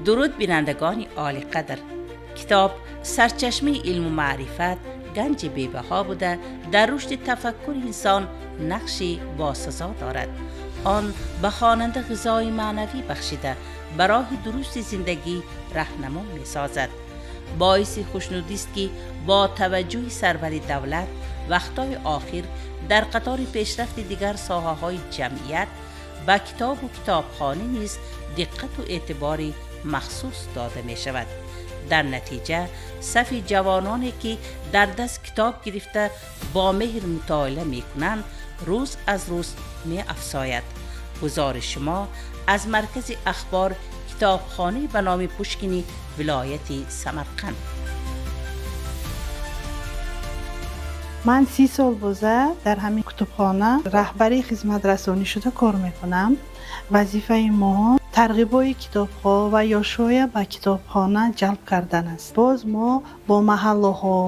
Дуруд, бинандагони олиқадр! Китоб сарчашмаи илму маърифат, ганҷи бебаҳо буда, дар рушди тафаккури инсон нақши босазо дорад. Он ба хонанда ғизои маънавӣ бахшида, ба роҳи дурусти зиндагӣ раҳнамо месозад. Боиси хушнудист, ки бо таваҷҷӯҳи сарвари давлат вақтҳои охир дар қатори пешрафти дигар соҳаҳои ҷамъият ба китобу китобхонӣ низ диққату эътибори махсус дода мешавад. Дар натиҷа сафи ҷавононе, ки дар даст китоб гирифта, бо меҳр мутолиа мекунанд, рӯз аз рӯз меафзояд. Гузориши мо аз маркази ахбор, китобхонае ба номи Пушкини вилояти Самарқанд. Ман 30 сол боза дар ҳамин кутубхона раҳбари хизматрасонӣ шуда кор мекунам. Вазифаи мо тарғиботи китобҳо ва ёшҳоя ба китобхона ҷалб кардан аст. Боз мо бо маҳаллаҳо,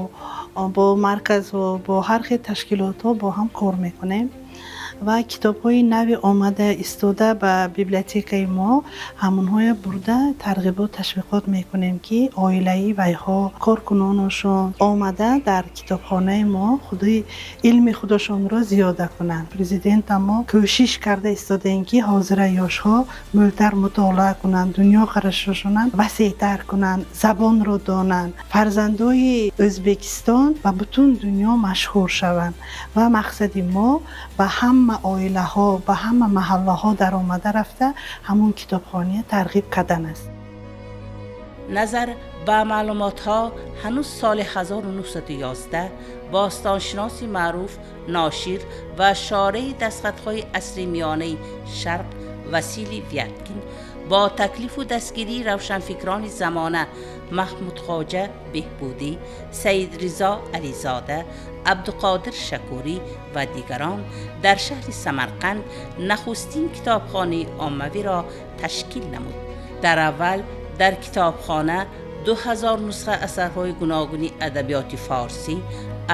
бо марказҳо, бо ҳар хел ташкилотҳо бо ҳам кор мекунем ва китобҳои нави омада истода ба библиотекаи мо, ҳамонҳоя бурда тарғибот, ташвиқот мекунем, ки оилаи вайҳо, коркунонашон омада дар китобхонаи мо худи илми худашонро зиёда кунанд. Президентам мо кӯшиш карда истодаем, ки ҳозира ёшҳо мӯлтар мутолиа кунанд, дунёқарашошонанд васеътар кунанд, забонро донанд, фарзандои Ӯзбекистон ба бутун дунё машҳур шаванд. Ва мақсади мо ба ҳама оилаҳо, ба ҳама маҳаллаҳо даромада рафта, ҳамон китобхония тарғиб кардан аст. Назар ба маълумотҳо, ҳанӯз соли 1911 бостоншиноси маъруф, ношир ва шореҳи дастхатҳои асри миёнаи Шарқ Василий Вяткин бо таклифу дастгирии равшанфикрони замона Маҳмудхоҷа Беҳбудӣ, Саидризо Ализода, Абдуқодир Шакурӣ ва дигарон дар шаҳри Самарқанд нахустин китобхонаи оммавиро ташкил намуд. Дар аввал дар китобхона 2000 нусха асарҳои гуногуни адабиёти форсӣ,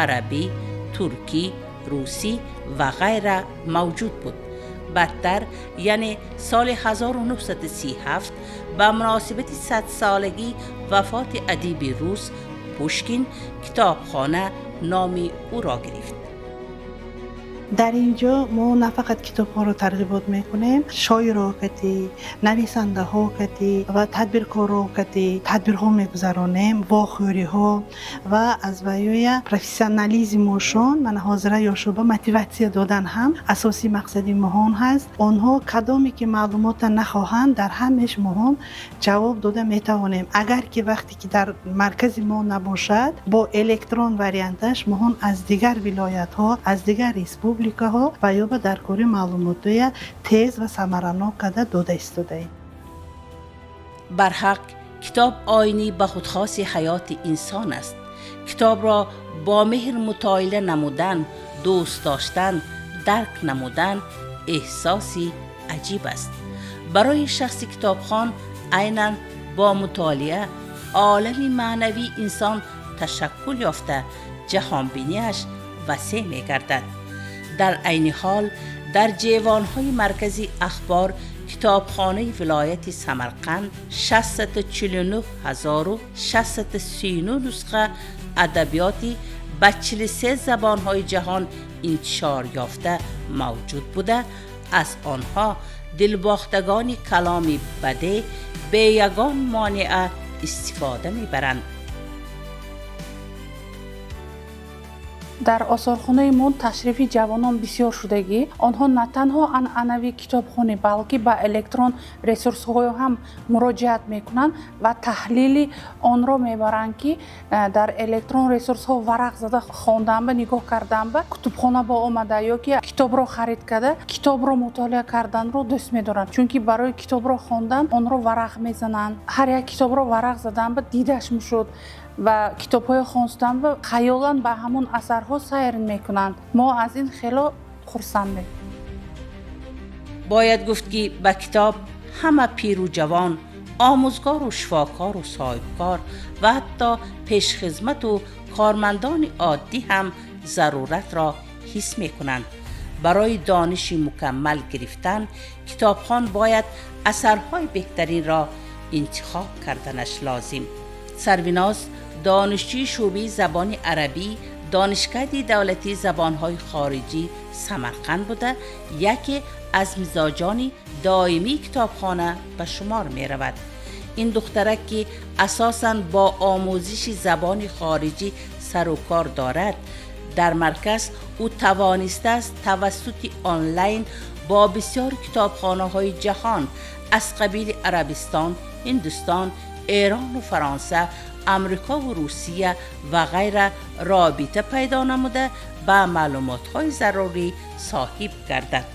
арабӣ, туркӣ, русӣ ва ғайра мавҷуд буд. Баъдтар, яъне соли 1937, ба муносибати садсолагии вафоти адиби рус Пушкин китобхона номи ӯро гирифт. Дар ин ҷо мо на фақат китобҳоро тарғибот мекунем, шоиро кати, нависандаҳо кати ва тадбиркорро кати тадбирҳо мегузаронем, вохӯриҳо ва аз ваёя профессионализмошон, мана ҳозира ёшоба мотиватсия додан ҳам асосии мақсади моҳон ҳаст. Онҳо кадоме ки маълумота нахоҳанд, дар ҳамеш моҳон ҷавоб дода метавонем. Агар ки вақте ки дар маркази мо набошад, бо электрон варианташ моҳон аз дигар вилоятҳо, аз дигар республикаҳо ва ё ба даркори маълумотоя тез ва самаранок карда дода истодаем. Барҳақ, китоб оинаи ба худхоси ҳаёти инсон аст. Китобро бо меҳр мутолиа намудан, дӯст доштан, дарк намудан эҳсоси аҷиб аст барои шахси китобхон. Айнан бо мутолиа олами маънавии инсон ташаккул ёфта, ҷаҳонбинияш васеъ мегардад. Дар айни ҳол дар ҷевонҳои маркази ахбор, китобхонаи вилояти Самарқанд 649 639 нусха адабиёти ба 43 забонҳои ҷаҳон интишор ёфта мавҷуд буда, аз онҳо дилбохтагони каломи бадеъ бе ягон монеа истифода мебаранд. Дар осорхонаи мо ташрифи ҷавонон бисёр шудагӣ. Онҳо на танҳо анъанавии китобхонӣ, балки ба электрон ресурсҳо ҳам муроҷиат мекунанд ва таҳлили онро мебаранд, ки дар электрон ресурсҳо варақ зада хонданба, нигоҳ карданба, кутубхона ба омада ё ки китобро харид карда, китобро мутолиа карданро дӯст медоранд, чунки барои китобро хондан онро варақ мезананд. Ҳар як китобро варақ заданба дидаш мешуд ва китобҳои хонстанба хаёлан ба ҳамон асарҳо сайр мекунанд. Мо аз ин хело хурсандем. Бояд гуфт, ки ба китоб ҳама, пиру ҷавон, омӯзгору шифокору соҳибкор ва ҳатто пешхизмату кормандони оддӣ ҳам заруратро ҳис мекунанд. Барои дониши мукаммал гирифтан китобхон бояд асарҳои беҳтаринро интихоб карданаш лозим. Сарвиноз донишҷӯи шӯъбаи забони арабӣ Донишкадаи давлатии забонҳои хориҷӣ Самарқанд буда, яке аз мизоҷони доимии китобхона ба шумор меравад. Ин духтарак, ки асосан бо омӯзиши забони хориҷӣ сару кор дорад, дар марказ ӯ тавонистааст тавассути онлайн бо бисёр китобхонаҳои ҷаҳон аз қабили Арабистон, Ҳиндустон, Эрону Фаронса, Амрикову Русия ва ғайра робита пайдо намуда, ба маълумотҳои зарурӣ соҳиб гардад.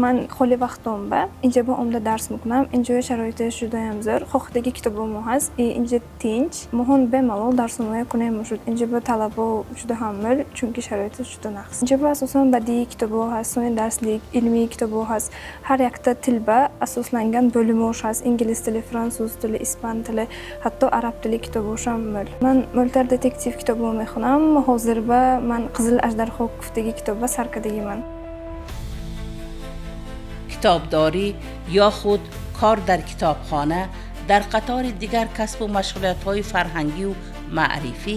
Ман холи вақтомба инҷа ба омда дарс мекунам. Инҷоя шароиташ judayam zo'r, хоҳидаги китобо ҳаст, инҷа тинч, моҳон бемалол дарсомоя кунем мушуд. Инҷа ба талабо juda ham мӯл, чунки шароиташ juda нағз. Инҷа ба асосан бадиӣ китобо ҳаст, сони дарслик, илмии китобо ҳаст. Ҳар якта тилба асосlangan bo'limош ҳаст: ingliz tili, fransuz tili, ispan tili, hatto arab tili kiтобошам мӯл. Ман мӯлтар детектив китобо мехонам. Ҳозирба ман «Qizil ajdarho» гуфтаги китоба саркардагиман. Китобдорӣ ё худ кор дар китобхона дар қатори дигар касбу машғулиятҳои фарҳангию маърифӣ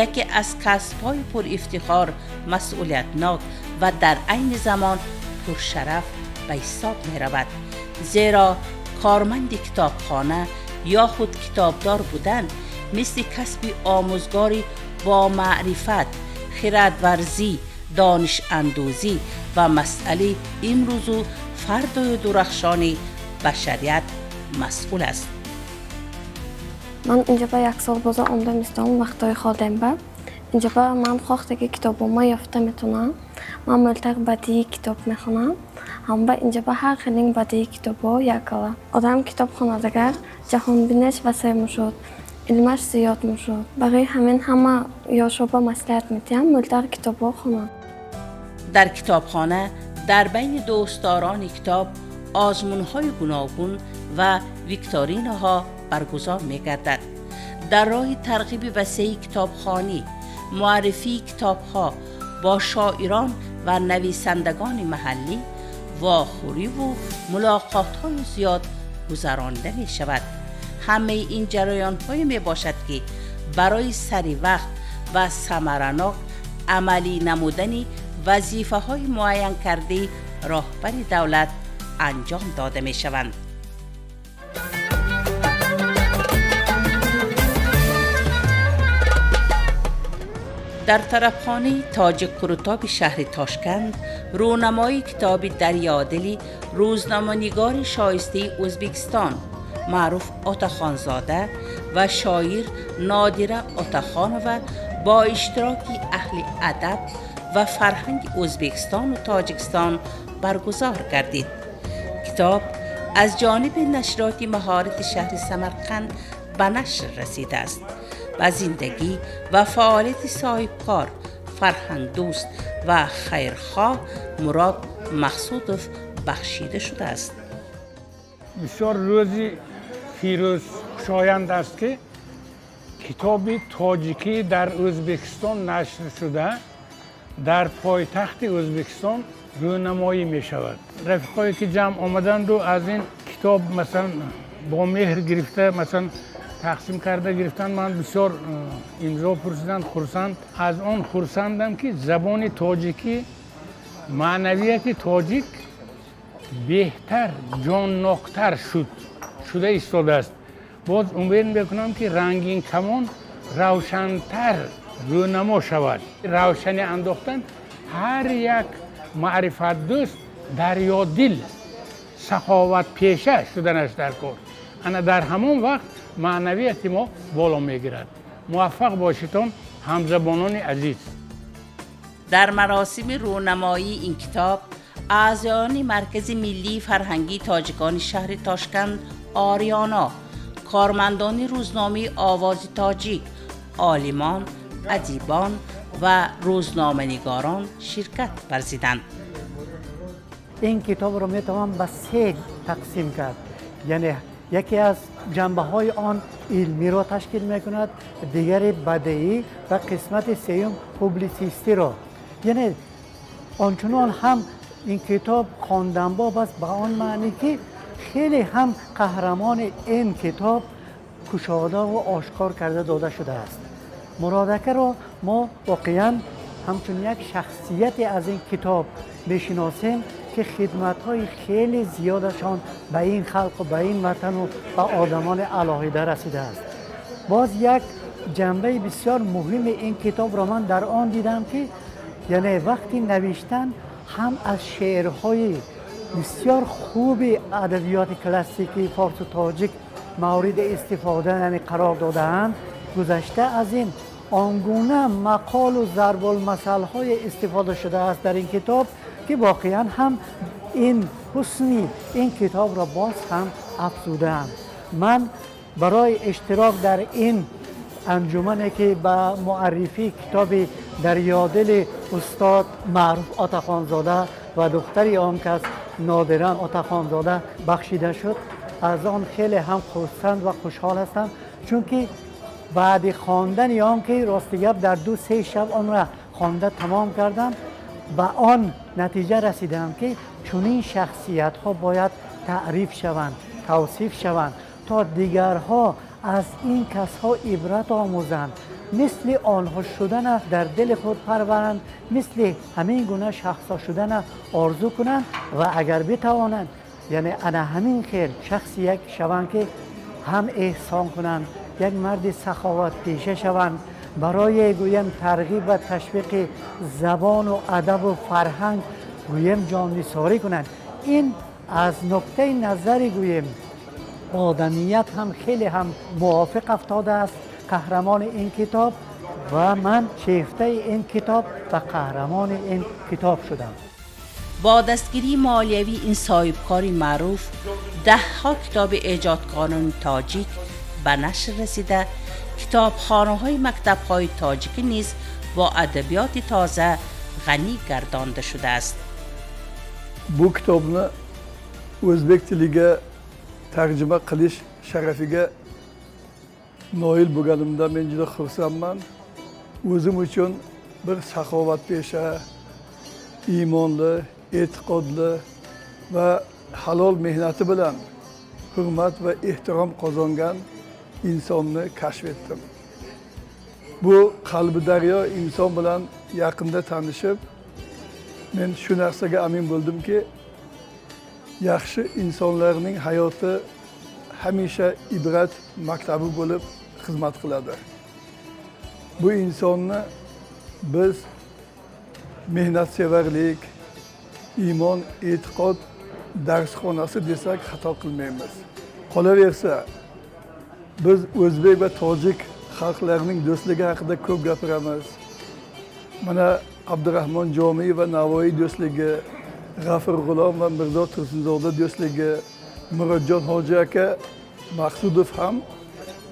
яке аз касбҳои пурифтихор, масъулиятнок ва дар айни замон пуршараф ба ҳисоб меравад, зеро корманди китобхона ё худ китобдор будан мисли касби омӯзгори бо маърифат, хирадварзӣ, донишандӯзӣ ва масъалаи имрӯзу фардою дурахшони башарият масъул аст. Ман инҷа ба як сол боза омда мистом. Вақтҳои холемба инҷа ба ман хохтаги китобома ёфта метавонам. Ман мӯлтар бадии китоб мехонам. Ҳамба инҷа ба ҳар хелинг бадии китобо якала. Одам китоб хонадагар ҷаҳонбинеш васеъ мушуд, илмаш зиёд мушуд. Барои ҳамин ҳама ёшоба маслиҳат медиҳам, мӯлтар китобҳо хонанд. Дар китобхона дар байни дӯстдорони китоб озмунҳои гуногун ва викторинаҳо баргузор мегардад. Дар роҳи тарғиби васеи китобхонӣ, муаррифии китобҳо, бо шоирон ва нависандагони маҳаллӣ вохӯриву мулоқотҳои зиёд гузаронида мешавад. Ҳамаи ин ҷараёнҳое мебошад, ки барои сари вақт ва самаранок амалӣ намудани вазифаҳои муайянкардаи роҳбари давлат анҷом дода мешаванд. Дар тарабхонаи Тоҷик Қурутоби шаҳри Тошканд рӯнамои китоби дарёдили рӯзноманигори шоистаи Ӯзбекистон Маъруф Отахонзода ва шоир Нодира Отахонова бо иштироки аҳли адаб ва фарҳанги Ӯзбекистону Тоҷикистон баргузор гардид. Китоб аз ҷониби нашриёти Маҳорати шаҳри Самарқанд ба нашр расидааст. Ба зиндагӣ ва фаъолияти соҳибкор, фарҳангдӯст ва хайрхоҳ Мурод Мақсудов бахшида шудааст. Бисёр рӯзи фирӯз хушоянд аст, ки китоби тоҷикӣ дар Ӯзбекистон нашр шуда, дар пойтахти Ӯзбекистон рӯнамоӣ мешавад. Рафиқое ки ҷамъ омаданду, аз ин китоб, масалан, бо меҳр гирифта, масалан, тақсим карда гирифтанд, ман бисёр имзо пурсиданд, хурсанд аз он хурсандам, ки забони тоҷикӣ, маънавияти тоҷик беҳтар, ҷонноктар шуда истодааст. Боз умед мекунам, ки рангинкамон равшантар рӯнамо шавад. Равшанӣ андохтан ҳар як маърифатдӯст, дарёдил, саховатпеша шуданаш дар кор. Ана дар ҳамон вақт маънавияти мо боло мегирад. Муваффақ бошитон, ҳамзабонони азиз. Дар маросими рӯнамоии ин китоб аъзоёни Маркази миллии фарҳангии тоҷикони шаҳри Тошканд «Ориёно», кормандони рӯзномаи «Овози тоҷик», олимон, адибон ва рӯзноманигорон ширкат варзиданд. Ин китобро метавон ба се тақсим кард, яъне яке аз ҷанбаҳои он илмиро ташкил мекунад, дигари бадеӣ ва қисмати сеюм публитсистиро. Яъне ончунон ҳам ин китоб хонданбоб аст, ба он маънӣ ки Хеле ҳам қаҳрамони ин китоб кушода ва ошкор карда дода шудааст. Мурод акаро мо воқеан ҳамчун як шахсияте аз ин китоб мешиносем, ки хидматҳои хеле зиёдашон ба ин халқ ва ба ин ватану ба одамони алоҳида расидааст. Боз як ҷанбаи бисёр муҳими ин китобро ман дар он дидам, ки яъне вақти навиштан ҳам аз шеърҳои бисёр хуби адабиёти классикии форсу тоҷик мавриди истифода, яъне қарор додаанд. Гузашта аз ин, он гуна мақолу зарбулмасалҳои истифода шудааст дар ин китоб, ки воқеан ҳам ин ҳусни ин китобро боз ҳам афзудаанд. Ман барои иштирок дар ин анҷумане, ки ба муаррифии китоби дарёдили устод Маъруф Отахонзода ва духтари он кас Нодира Отахонзода бахшида шуд, аз он хеле ҳам хурсанд ва хушҳол ҳастам, чунки баъди хондани он, ки рости гап дар 2-3 шаб онро хонда тамом кардам, ба он натиҷа расидам, ки чунин шахсиятҳо бояд таъриф шаванд, тавсиф шаванд, то дигарҳо аз ин касҳо ибрат омӯзанд, мисли онҳо шудана дар дили худ парваранд, мисли ҳамин гуна шахсҳо шудана орзу кунанд ва агар битавонанд, яъне ана ҳамин хел шахси як шаванд, ки ҳам эҳсон кунанд, як марди саховатпеша шаванд, барои гӯем тарғиб ва ташвиқи забону адабу фарҳанг гӯем ҷоннисорӣ кунанд. Ин аз нуқтаи назари гӯем одамият ҳам хеле ҳам мувофиқ афтодааст қаҳрамони ин китоб ва ман шефтаи ин китоб ва қаҳрамони ин китоб шудам. Бо дастгирии молиявии ин соҳибкори маъруф даҳҳо китоби эҷодкорони тоҷик ба нашр расида, китобхонаҳои мактабҳои тоҷикӣ низ бо адабиёти тоза ғанӣ гардонда шудааст. Bu kitobni o'zbek tiliga tarjima qilish sharafiga noil bo'lganimdan men juda xursandman. O'zim uchun bir saxovatpesha, iymonli, e'tiqodli va halol mehnati bilan hurmat va ehtirom qozongan insonni kashf etdim. Bu qalbi daryo inson bilan yaqinda tanishib, men shu narsaga amin bo'ldimki, yaxshi insonlarning hayoti hamisha ibrat maktabi bo'lib xizmat qiladi. Bu insonni biz mehnatsevarlik, iymon, e'tiqod darsxonasi desak, xato qilmaymiz. Qolaversa, biz o'zbek va tojik xalqlarining do'stligi haqida ko'p gapiramiz. Mana Abdurahmon Jomiy va Navoiy do'stligi, G'afur G'ulom va Mirzo Tursunzoda do'stligi, Murodjon hoji aka Maqsudov ham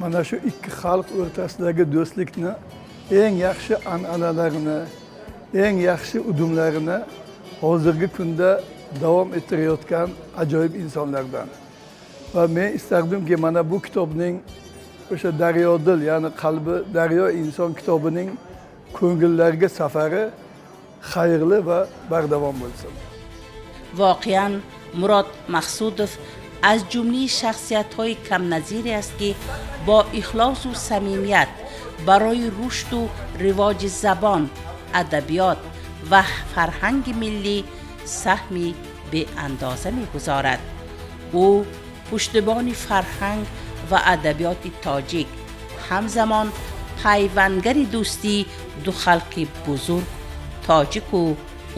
mana shu ikki xalq o'rtasidagi do'stlikni eng yaxshi an'analarini, eng yaxshi udumlarini hozirgi kunda davom ettirayotgan ajoyib insonlardan. Va men istardimki, mana bu kitobning, o'sha daryodil, ya'ni qalbi daryo inson kitobining ko'ngillarga safari xayrli va bardavom bo'lsin. Воқеан, Мурод Мақсудов аз ҷумлаи шахсиятҳои камназире аст, ки бо ихлосу самимият барои рушду ривоҷи забон, адабиёт ва фарҳанги миллӣ саҳми беандоза мегузорад. Ӯ пуштибони фарҳанг ва адабиёти тоҷик, ҳамзамон пайвандари дӯстии ду халқи бузург, тоҷику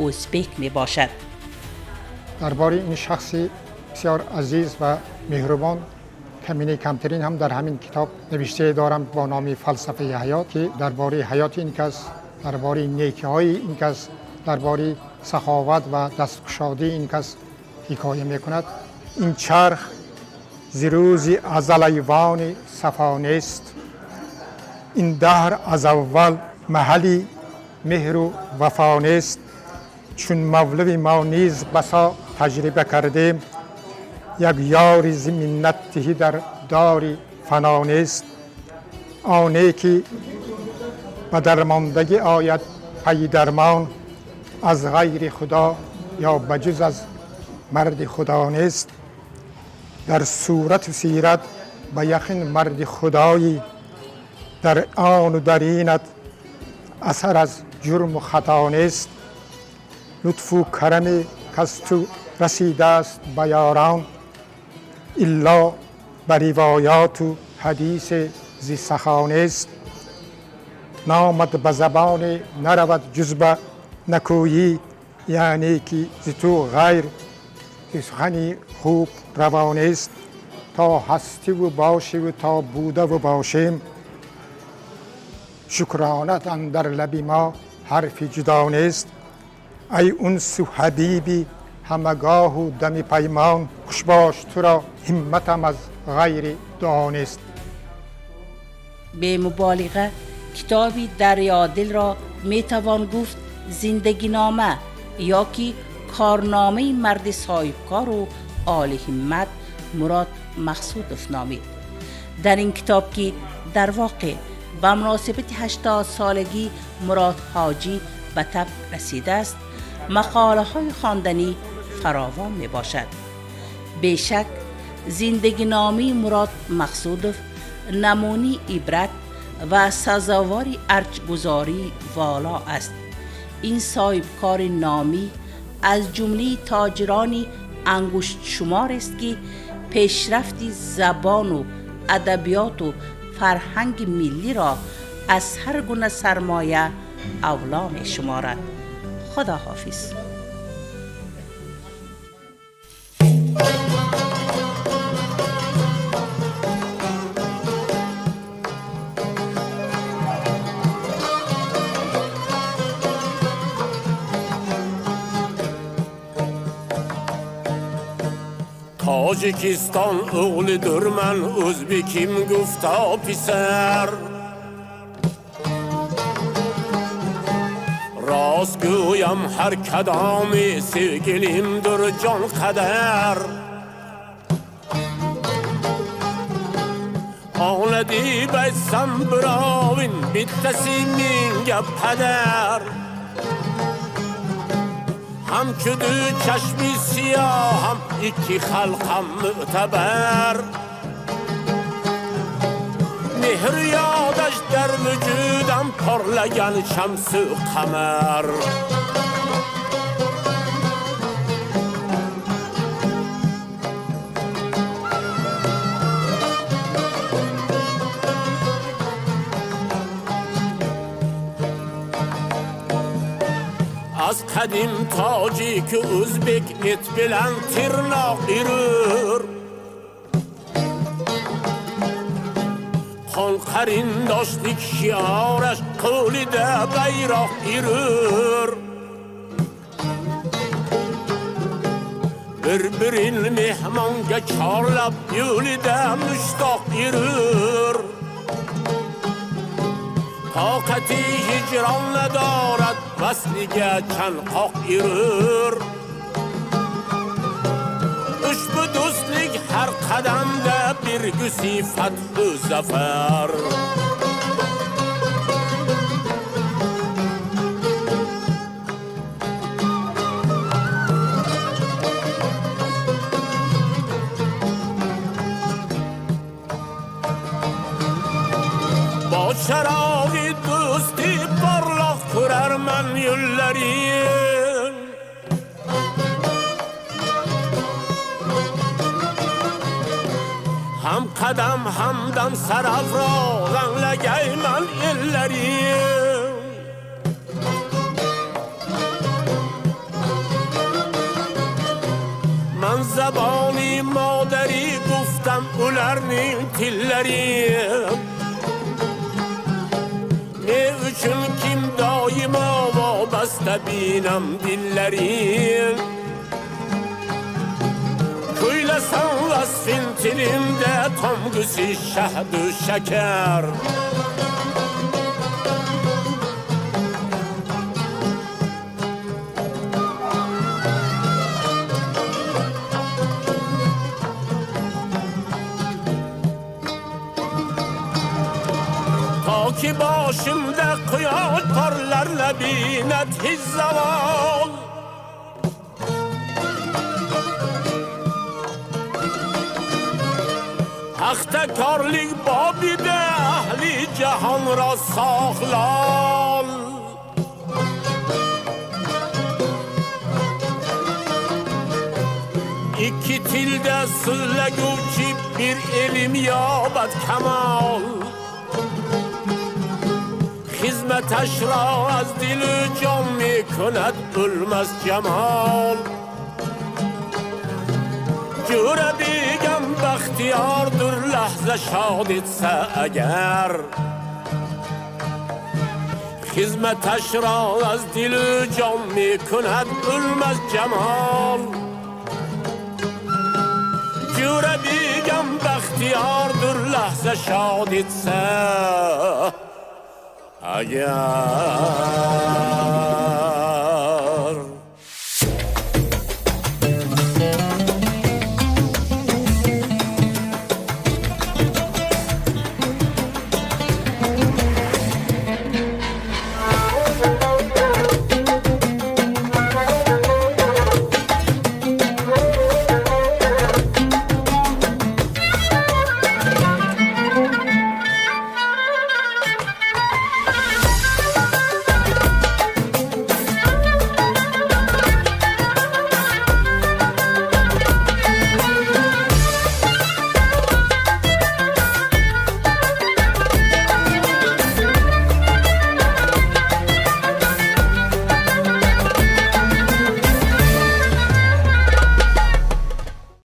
ӯзбек мебошад. Дар бораи ин шахси бисёр азиз ва меҳрубон каминаи камтарин ҳам дар ҳамин китоб навиштае дорам бо номи «Фалсафаи ҳаёт», ки дар бораи ҳаёти ин кас, дар бораи некиҳои ин кас, дар бораи саховат ва дасткушодии ин кас ҳикоя мекунад. Ин чарх зи рӯзи азал айвони сафо нест, ин даҳр аз аввал маҳалли меҳру вафо нест. Чун мавлави мо низ басо таҷриба кардем, як ёри зи миннат диҳӣ дар дори фано нест. Оне ки ба дармондагӣ ояд пайи дармон, аз ғайри Худо ё ба ҷуз аз марди Худо нест. Дар сурат сират ба яқин марди худоӣ, дар ону дар инат асар аз ҷурму хато нест. Лутфу караме каз ту расидааст ба ёрон, илло ба ривояту ҳадисе зи саҳо нест. Номат ба забоне наравад ҷуз ба накӯӣ, яъне ки зи ту ғайр ки сухани хуб раво нест. То ҳастиву бошиву то будаву бошем, шукронат андар лаби мо ҳарфи ҷудо нест. Ай унсу ҳабиби ҳамагоҳу дами паймон, хуш бош туро ҳимматам аз ғайри дуо нест. Бемуболиға китоби Дарёдилро метавон гуфт зиндагинома ё ки корномаи марди соҳибкору олиҳиммат Мурод Мақсудов номид. Дар ин китоб, ки дар воқеъ ба муносибати 80-солагӣ Мурод Ҳоҷӣ ба таб расидааст, мақолаҳои хонданӣ фаровон мебошад. Бешак, зиндагиномаи Мурод Мақсудов намунаи ибрат ва сазовори арҷгузории воло аст. Ин соҳибкори номӣ аз ҷумлаи тоҷирони ангуштшуморест, ки пешрафти забону адабиёту фарҳанги миллиро аз ҳар гуна сармоя авло мешуморад. Худо ҳофиз. Tojikiston o'g'lidurman, o'zbekim gufto pisar. Rost go'yam har kadomi sevgilimdir jon qadar. Ona deb aytsam birovin bittasi menga padar. Ham du chashmi siyoham ikki xalqam mo'tabar. Mehr yodash dar vujudam porlagan shamsu qamar. Az qadim tojik o'zbek et bilan tirnoq irur. Qon qarindoshlik shiorash qo'lida bayroq irur. Bir-birin mehmonga chorlab yo'lida mushtoq yurur. Toqati hijron nadorad vasliga chanqoq yurur. Ushbu do'stlik har qadamda birgusi fathu zafar. Bo charog'i do'sti porloq ko'rarman yo'llarin. Ham qadam hamdam sarafroz anglagayman ellarin. Man zaboni modari guftam ularning tillarin. Ne uchun kim doimo vobasta binam dillarin. Kuylasam vasfin tilimda tomgusi shahdu shakar. Ki boshimda quyosh porlar labinat hech zavol. Saxtakorlik bobida ahli jahon ro soxlol. Ikki tilda so'zlaguvchi bir ilm yobad kamol. Xizmatash ro az dilu jon mekunad o'lmas jamol. Jo'ra begam baxtiyordir lahza shod etsa agar. Xizmatash ro az dilu jon mekunad o'lmas jamol. Jo'ra begam baxtiyordir lahza shod etsa agar.